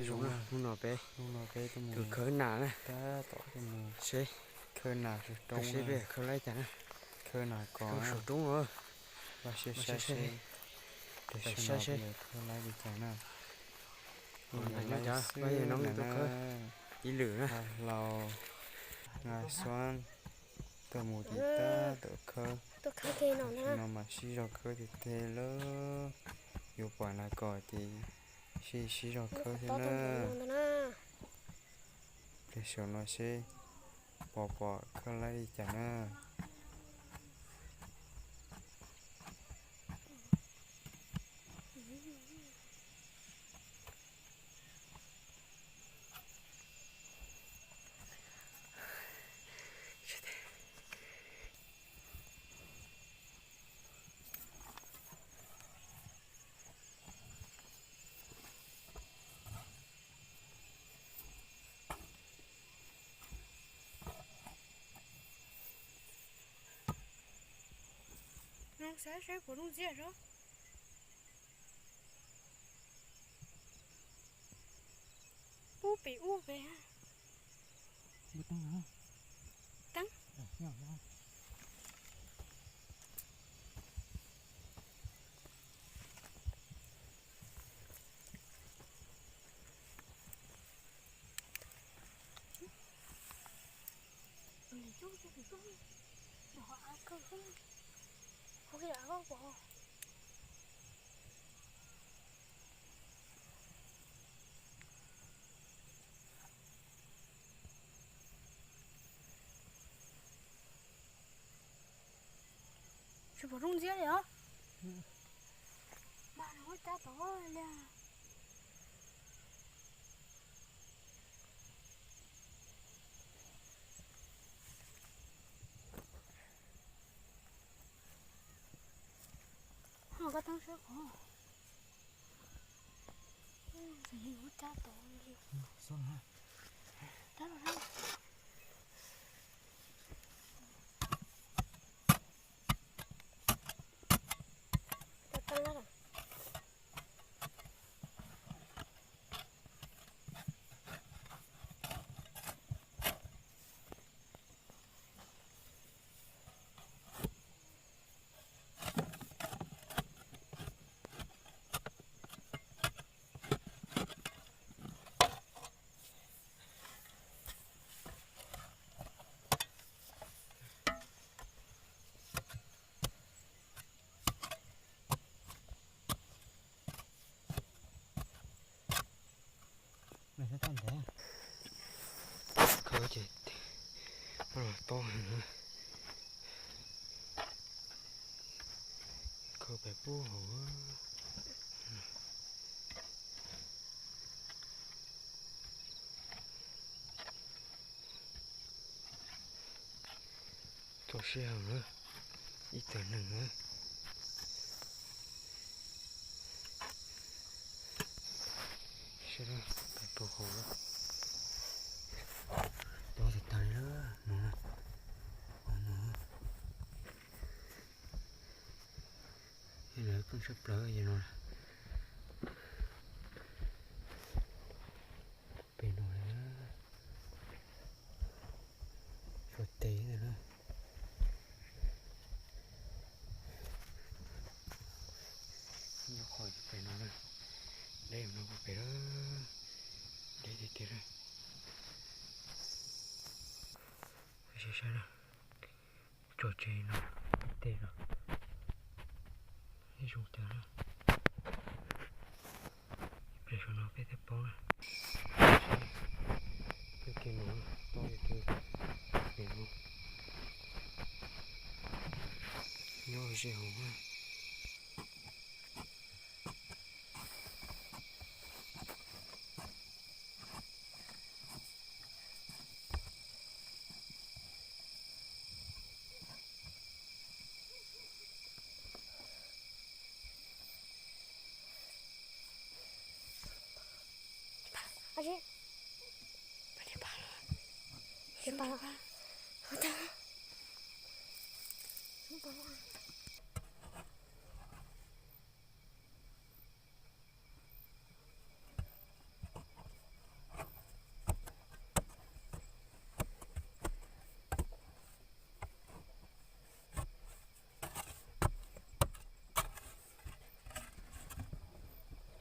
Zoo na, hnub no peb tus khawb nas na, seb, seb peb khawb laib cas na. Khawb nas kom saum roob os, saib seb, saib seb khawb laib li cas na. Ib lwm na, Hlau, Nga Xuab tuaj mus ces tab tom khawb, no mas sib zog khawb tiag tiag lawm. Yuav pom nas kom ces sib, sib zog khawb thiab na. Pliag saum no seb pom pom khawb laib li cas na. Xav seb puas zoo ntxiag zog. Pub pem ub pem. Teeb. Tsis pom zoo ntxiab li os. Mas no cab tod li. Ho koj tau sab qhov. Cab tod li. Cab los na. Khawb ces los tob heev na. Khawb pem pub hauv. Txaus siab heev na, ib tag neeg na. Saib na, pem pub hauv. Tob tag tag li na, no na. Qhov no. Lawv pheej tshaj plaws no. Pem no, suav tes ntawd na. Nyob qhov pem no na, deb no puag pem lawm, deb tiag tiag lawm. Saib saib na, tso tseg no, tej no, ib zoo cas na. Ib pliag saum no peb thiaj paub na. Peb ke no, tob li pem no, nyob ze hauv na.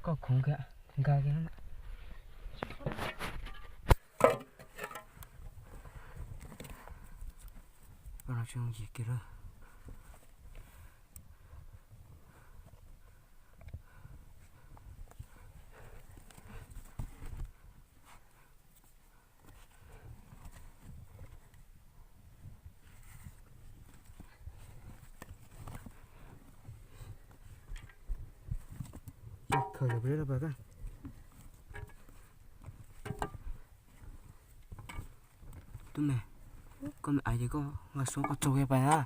Koj khoov kiag, nkag kiag. Koj no tsis zoo yim kiag lawm. Khaws cov peb lab pas koj. Tub me, koj me aiv ces koj nqa suab koj tsaug kiag pas na.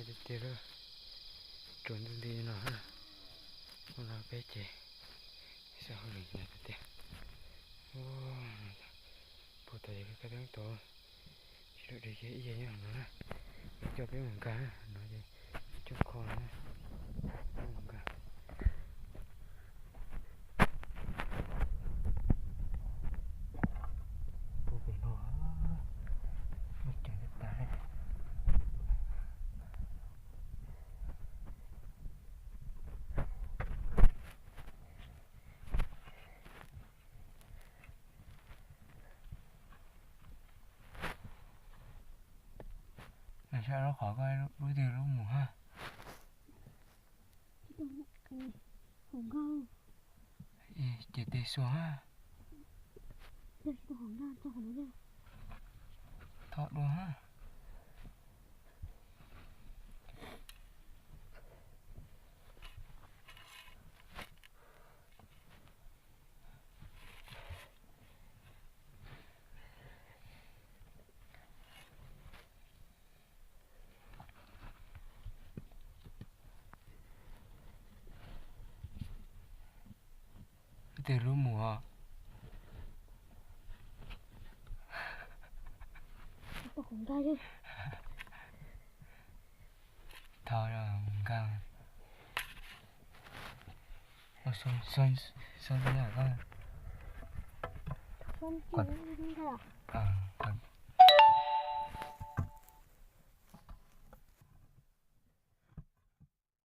Tiag tiag, tsuas nti nti no, ua no peb ces xav hauj lwm hnyav tiag tiag. Puag tod ces kab teeb tod, tsis dam dheev kiag ib yam nyob no na. Coj peb mus nkag na, no ces coj kho na, peb mus nkag. Puag pem no, muaj ceem tas tas. Sab lub qhov koj lub twg lub mus hab? Ces tes xuas hab. Thov dua hab. Tes lub mus os. Thov nkag. Xoo, xoo, xoo, xoo.